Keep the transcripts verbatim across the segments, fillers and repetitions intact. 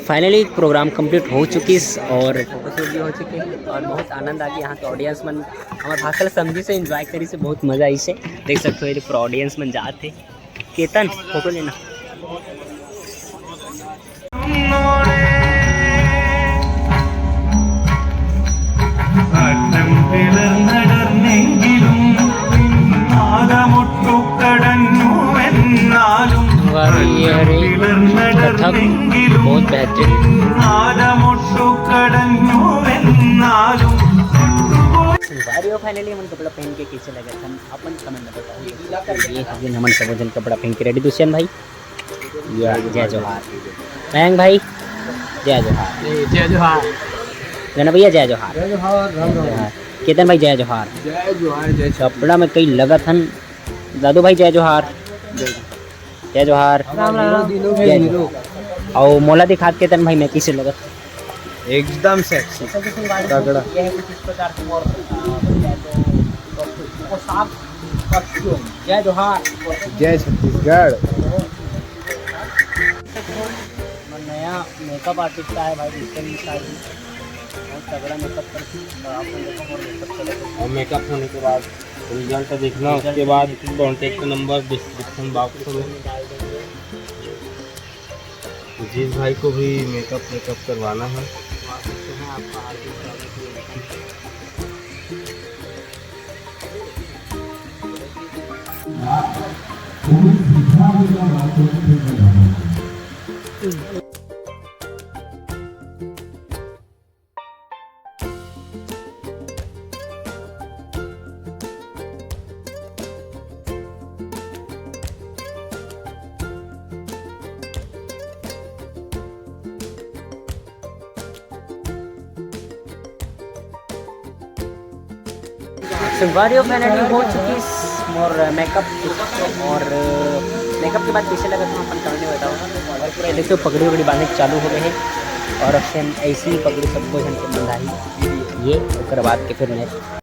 Finally programme complete हो चुकिस और photoshoot भी हो चुके और बहुत आनंद आगे। यहाँ के ऑडियंस मन हमर भाषा ला समझिस हे, एंजॉय करिस हे, बहुत मजा आइस हे। देख सकते हो, ये पूरा ऑडियंस मन जात हे। केतन, फोटो लेना। बहुत बेहतरीन। संगवारी हो, फाइनली हमन कपड़ा पहन के कैसे लगत हन, अपन कमेंट में बताओ। ये हवे हमन सबो झन कपड़ा पहन के रेडी। दुष्यंत भाई, जय जोहार। मयंक भाई, जय जोहार। जय जोहार। गणा भैया, जय जोहार। जय जोहार, राम राम। जय जोहार। केतन भाई, जय जोहार। जय जोहार, जय छत्तीसगढ़। कपड़ा में कई लगत हन। दादू भाई, जय जोहार। जय जोहार। राम राम। जय जोहार। अउ मोला दिखात केतन भाई, मैं कैसे लगत? एकदम सेक्सी, तगड़ा। जय जोहार। जय छत्तीसगढ़। नया मेकअप आर्टिस्ट आए भाई, रिसेंट शादी, बहुत तगड़ा मेकअप करके, तो आप लोग देखो और मेकअप चलेगा। और मेकअप होने के बाद रिजल्ट देखना, रिजल्ट उसके बाद देखना। कॉन्टैक्ट नंबर डिस्क्रिप्शन बॉक्स में। जिस भाई को भी मेकअप वेकअप करवाना है, करवा सकते हैं। आपका हार्दिक स्वागत है। संगवारी हो, फाइनली हो चुकी मोर मेकअप और मेकअप के बाद कैसे लगा तुम अपन कमेंट में बताओ। और ये देखो, पगड़ी वगड़ी बांधे के चालू हो गए हैं और सेम ऐसी ही पगड़ी सबको झन के बंधाही। ये ओकर बाद के फिर नेक्स्ट।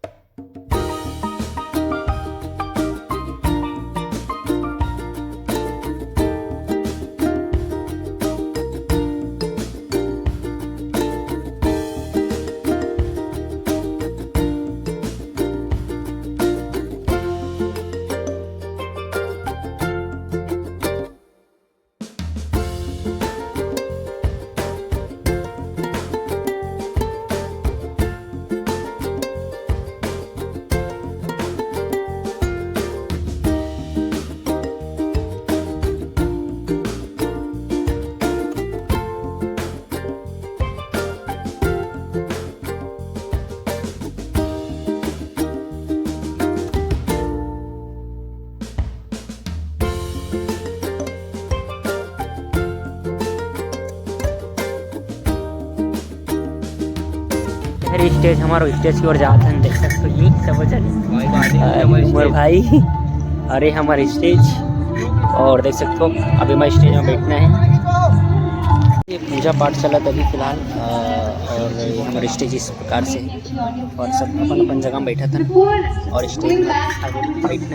हर स्टेज हमारो स्टेज की ओर जात हन, देख सकते हो ये सब जन। भाई, भाई, अरे हमारी उमर स्टेज। भाई, अरे हमारी स्टेज। और देख सकते हो अभी हमारे स्टेज में बैठना है। ये पूजा पाठ चला था अभी फिलहाल, अ, और ये हमारे स्टेज इस प्रकार से है। और सब अपन अपन जगह में बैठा था और स्टेज में आगे बैठना है।